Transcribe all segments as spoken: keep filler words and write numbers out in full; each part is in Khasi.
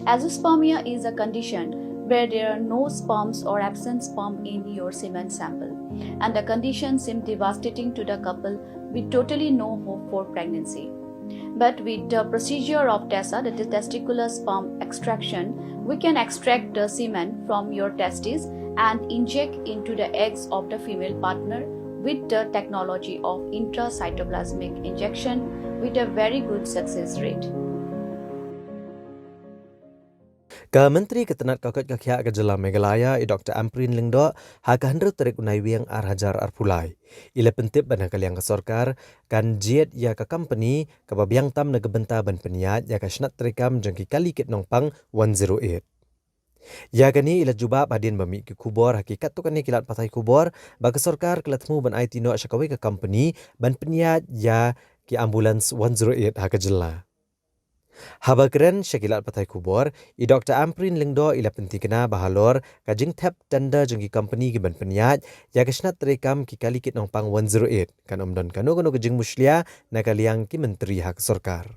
Azoospermia is a condition where there are no sperms or absent sperm in your semen sample, and the condition seemed devastating to the couple with totally no hope for pregnancy. But with the procedure of TESA, that is testicular sperm extraction, we can extract the semen from your testes and inject into the eggs of the female partner with the technology of intracytoplasmic injection with a very good success rate. Ka Myntri ka tnat ka koit ka khiah ka jylla Meghalaya, i Dr Ampareen Lyngdoh, ha ka hynriew tarik u Naiwieng ar hajar arphew lai, i la pyntip ba na ka liang ka sorkar kan jied ïa ka company kaba biang tam na ka bynta ban pynïaid ïa ka shnat treikam jong ki kali kit nongpang one zero eight. Ïa kane i la jubab hadien ba mih ki khubor ha ki katto katne ki lad pathai khubor ba ka sorkar ka la thmu ban aiti noh sha kawei ka company ban pynïaid ïa ki ambulance one zero eight ha ka jylla. Haba kren sha ki lad pathai khubor, i Dr Ampareen Lyngdoh i la pyntikna ba halor ka jingthep tender jong ki company ki ban pynïaid ïa ka shnat treikam ki kali kit nongpang one zero eight, kan ym don kano kano ka jingmushlia na ka liang ki myntri ha ka sorkar.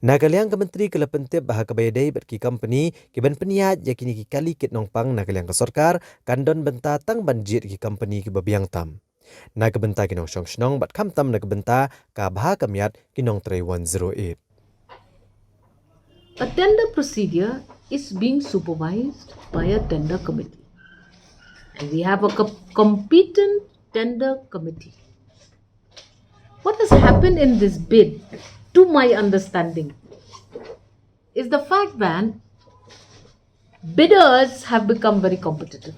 Na ka liang ka myntri ka la pyntip ba ha kaba ïadei bad ki company ki ban pynïaid ïa kine ki kali kit nongpang na ka liang ka sorkar, kan don bynta tang ban jied ki company kiba biang tam na ka bynta ki nongshong shnong bad khamtam na ka bynta ka bha ka miat ki nongtrei one zero eight. A tender procedure is being supervised by a tender committee. And we have a co- competent tender committee. What has happened in this bid, to my understanding, is the fact that bidders have become very competitive.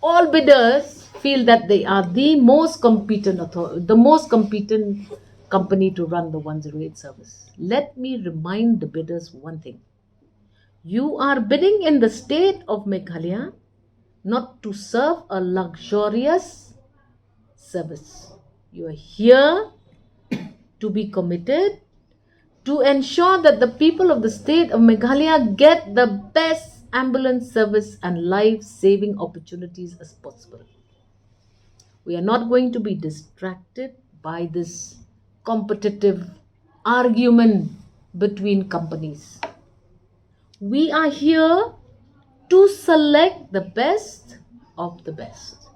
All bidders feel that they are the most competent author- the most competent company to run the one zero eight service. Let me remind the bidders one thing. You are bidding in the state of Meghalaya, not to serve a luxurious service. You are here to be committed to ensure that the people of the state of Meghalaya get the best ambulance service and life saving opportunities as possible. We are not going to be distracted by this competitive argument between companies. We are here to select the best of the best.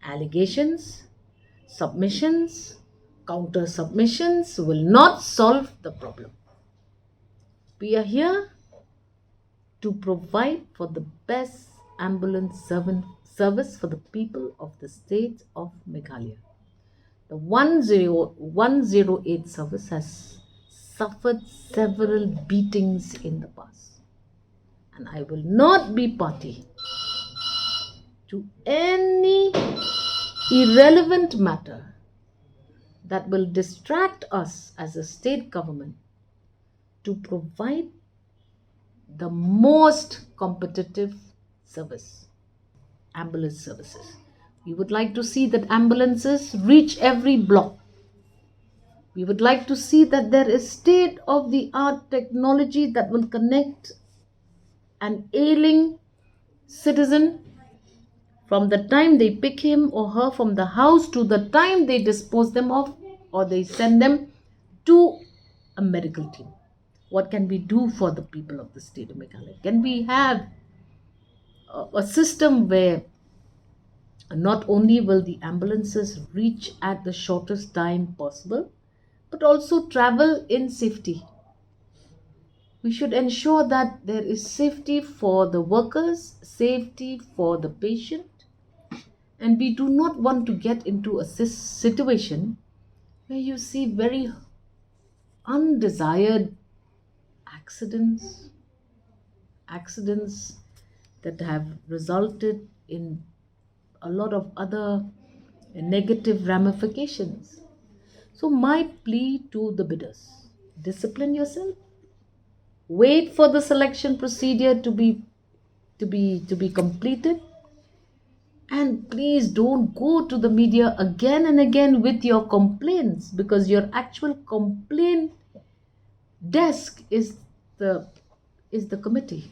Allegations, submissions, counter submissions will not solve the problem. We are here to provide for the best ambulance servant service for the people of the state of Meghalaya. The one zero one zero eight service has suffered several beatings in the past, and I will not be party to any irrelevant matter that will distract us as a state government to provide the most competitive service, ambulance services. We would like to see that ambulances reach every block. We would like to see that there is state of the art technology that will connect an ailing citizen from the time they pick him or her from the house to the time they dispose them off or they send them to a medical team. What can we do for the people of the state of Meghalaya? Can we have a, a system where not only will the ambulances reach at the shortest time possible, but also travel in safety? We should ensure that there is safety for the workers, safety for the patient, and we do not want to get into a sis- situation where you see very undesired accidents, accidents that have resulted in a lot of other negative ramifications. So, my plea to the bidders: discipline yourself, wait for the selection procedure to be to be to be completed, and please don't go to the media again and again with your complaints, because your actual complaint desk is the is the committee.